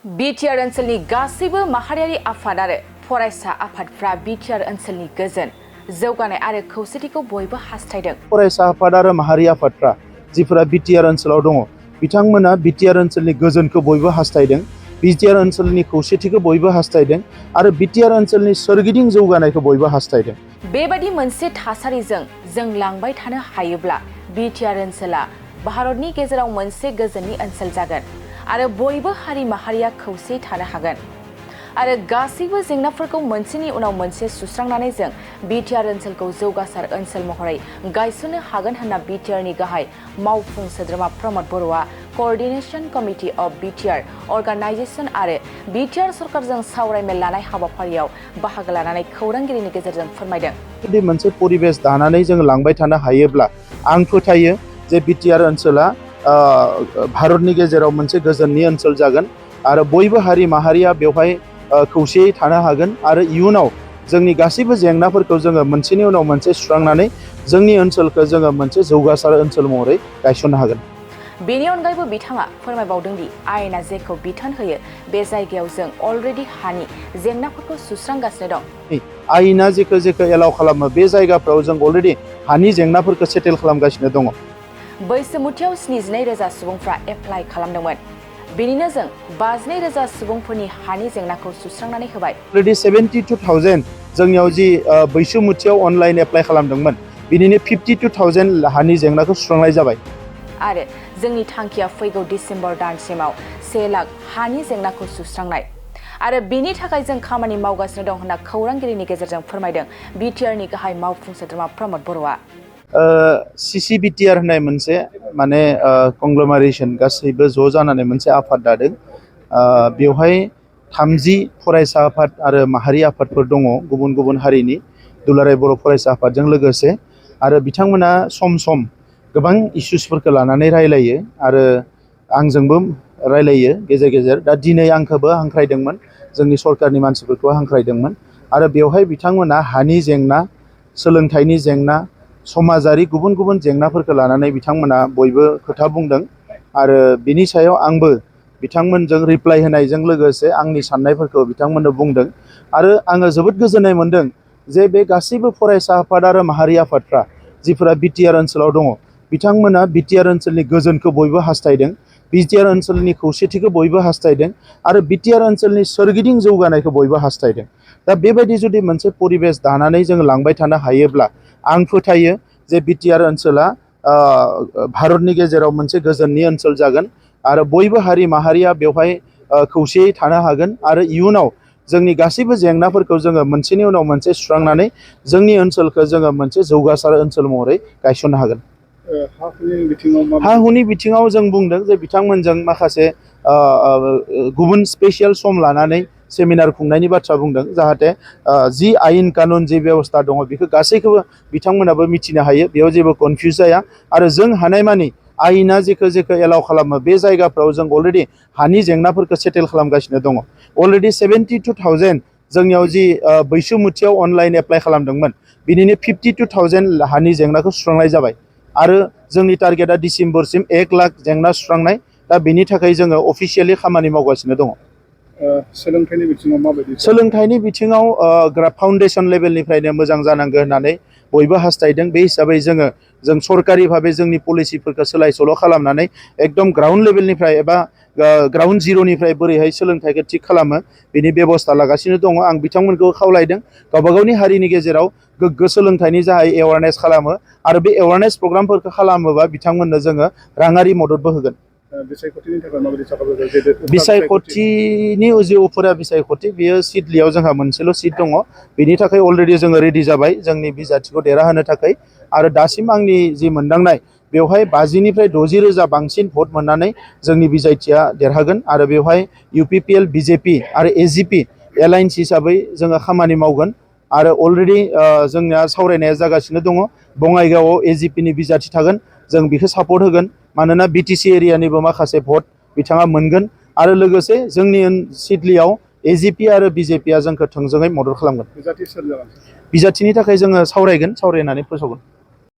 Btr ओनसोलनि गासैबो माहारियारि आफाद आरो फरायसा आफादफ्रा Btr ओनसोलनि गोजोन जौगानाय आरो खौसेथिखौ बयबो हास्थायदों। फरायसा आफाद आरो माहारि आफादफ्रा जिफोरा Btr ओनसोलाव दङ बिथांमोना Btr ओनसोलनि गोजोनखौ बयबो हास्थायदों। Btr ओनसोलनि खौसेथिखौ बयबो हास्थायदों आरो Btr ओनसोलनि सोरगिदिं जौगानायखौ बयबो हास्थायदों। बेबादि मोनसे थासारिजों जों लांबाय थानो हायोब्ला Btr ओनसोला भारतनि गेजेराव मोनसे गोजोननि ओनसोल जागोन आरो बयबो हारि माहारिया खौसेयै थानो हागोन आरो गासैबो जेंनाफोरखौ मोनसेनि उनाव मोनसे सुस्रांनानै जों Btr ओनसोलखौ जौगासार ओनसोल महरै गायसननो हागोन होनना Btrनि गाहाय मावफुं सोद्रोमा प्रमद बर'आ coordination committee of Btr organisation आरो Btr सरकारजों सावरायमेल लानाय हाबाफारियाव बाहागो लानानै खौरांगिरिनि गेजेरजों फोरमायदों। जुदि मोनसे परिबेस दानानै जों लांबाय थानो हायोब्ला आं फोथायो जे Btr ओनसोला भारतनि गेजेराव मोनसे गोजोननि ओनसोल जागोन आरो बयबो हारि माहारिया बेवहाय खौसेयै थानो हागोन आरो इयुनाव जोंनि गासैबो जेंनाफोरखौ जोङो मोनसेनि उनाव मोनसे सुस्रांनानै जोंनि ओनसोलखौ जोङो मोनसे जौगासार ओनसोल महरै गायसननो हागोन। बेनि अनगायैबो बिथाङा फोरमायबावदों दि आयेना जेखौ बिथोन होयो बे जायगायाव जों अलरेडि हानि जेंनाफोरखौ सुस्रांगासिनो दं। आयेना जेखौ एलाउ खालामो बे जायगाफ्राव जों अलरेडि हानि जेंनाफोरखौ सेटेल खालामगासिनो दङ। बैसोमुथियाव 72,000 सुबुंफ्रा एप्लाइ खालामदोंमोन। बेनिनो जों 52,000 सुबुंफोरनि हानि जेंनाखौ सुस्रांनानै होबाय। अलरेडि 72,000 जोंनियाव जि बैसोमुथियाव अनलाइन एप्लाइ खालामदोंमोन बिनिनो 52,000 हानि जेंनाखौ सुस्रांनाय जाबाय। आरो जोंनि थांखिया फैगौ डिसेम्बर दानसिमाव 1 लाख हानि जेंनाखौ सुस्रांनाय आरो बेनि थाखाय जों खामानि मावगासिनो दं होनना खौरांगिरिनि गेजेरजों फोरमायदों Btrनि गाहाय मावफुं सोद्रोमा प्रमद बर'आ। Btr होननाय मोनसे माने कंग्ल'मारेशन गासैबो ज' जानानै मोनसे आफाद दादों। बेवहाय 30 फरायसा आफाद आरो माहारि आफादफोर दङ गुबुन गुबुन हारिनि दुलाराय बर' फरायसा आफादजों लोगोसे आरो बिथांमोना सम सम गोबां इस्युसफोरखौ लानानै रायलायो आरो आंजोंबो रायलायो गेजेर गेजेर। दा दिनै आंखौबो हांख्रायदोंमोन, जोंनि सरकारनि मानसिफोरखौ हांख्रायदोंमोन आरो बेवहाय बिथांमोना हानि जेंना, सोलोंथाइनि जेंना, समाजारि गुबुन गुबुन जेंनाफोरखौ लानानै बिथांमोना बयबो खोथा बुंदों आरो बिनि सायाव आंबो बिथांमोनजों रिप्लाइ होनायजों लोगोसे आंनि साननायफोरखौ बिथांमोननो बुंदों आरो आङो जोबोद गोजोननाय मोनदों जे बे गासैबो फरायसा आफाद आरो माहारि आफादफ्रा जिफोरा Btr ओनसोलाव दङ बिथांमोना Btr ओनसोलनि गोजोनखौ बयबो हास्थायदों, Btr ओनसोलनि खौसेथिखौ बयबो हास्थायदों आरो Btr ओनसोलनि सोरगिदिं जौगानायखौ बयबो हास्थायदों। दा बेबायदि जुदि मोनसे परिबेस दानानै जों लांबाय थानो हायोब्ला आं फोथायो जे Btr ओनसोला भारतनि गेजेराव मोनसे गोजोननि ओनसोल जागोन आरो बयबो हारि माहारिया बेवहाय खौसेयै थानो हागोन आरो इयुनाव जोंनि गासैबो जेंनाफोरखौ जोङो मोनसेनि उनाव मोनसे सुस्रांनानै जोंनि ओनसोलखौ जोङो मोनसे जौगासार ओनसोल महरै गायसननो हागोन। हा हुनि बिथिङाव जों बुंदों जे बिथांमोनजों माखासे गुबुन स्पेसियेल सम लानानै सेमिनार खुंनायनि बाथ्रा बुंदों जाहाथे जि आयेन कानुन जि बेबस्था दङ बेखौ गासैखौबो बिथांमोनाबो मिथिनो हायो, बेयाव जेबो कनफिउस जाया आरो जों हानायमानि आयेना जेखौ एलाउ खालामो बे जायगाफ्राव जों अलरेडि हानि जेंनाफोरखौ सेटेल खालामगासिनो दङ। अलरेडि 72,000 जोंनियाव जि बैसोमुथियाव अनलाइन एप्लाइ खालामदोंमोन बिनिनो 52,000 हानि जेंनाखौ सुस्रांनाय जाबाय आरो जोंनि टारगेटआ डिसेम्बरसिम 1 लाख जेंना सुस्रांनाय। दा बेनि थाखाय जोङो अफिसियेलि खामानि मावगासिनो दङ। सोलोंथाइनि बिथिङाव माबायदि? सोलोंथाइनि बिथिङाव फाउन्डेसन लेभेलनिफ्राय मोजां जानांगौ होननानै बयबो हास्थायदों। बे हिसाबै जों सरकारि भाबै जोंनि पलिसिफोरखौ सोलाय सोल' खालामनानै एकदम ग्राउन्ड लेभेलनिफ्राय एबा ग्राउन्ड जिर'निफ्राय बोरैहाय सोलोंथाइखौ थिग खालामो बेनि बेबस्था लागासिनो दङ। आं बिथांमोनखौ खावलायदों गावबा गावनि हारिनि गेजेराव गोग्गो सोलोंथाइनि जाहाय एवारनेस खालामो आरो बे एवारनेस प्रग्रामफोरखौ खालामोबा बिथांमोननो जोङो राङारि मददबो होगोन। बिसायख'थिनि थाखाय माबायदि सापर्ट? बिसायख'थिनि जि उफुरा बिसायख'थि बेयो सिडलियाव जोंहा मोनसेल' सिट दङ, बेनि थाखाय अलरेडि जोङो रेडि जाबाय जोंनि बिजाथिखौ देरहाहोनो थाखाय आरो दासिम आंनि जि मोनदांनाय बेवहाय 50निफ्राय 60,000 बांसिन भट मोननानै जोंनि बिजाथिया देरहागोन आरो बेवहाय UPPL, BJP आरो AGP एलायन्स हिसाबै जोङो खामानि मावगोन आरो अलरेडि जोंनिया सावरायनाया जागासिनो दङ। बङाइगावआव AGPनि बिजाथि थागोन, जों बेखौ सापर्ट होगोन मानोना BTC एरियानिबो माखासे भट बिथाङा मोनगोन आरो लोगोसे जोंनि सिडलियाव AGP आरो BJPआ जोंखौ थोंजोङै मदद खालामगोन। बिजाथिनि थाखाय जोङो सावरायगोन, सावरायनानै फोसावगोन।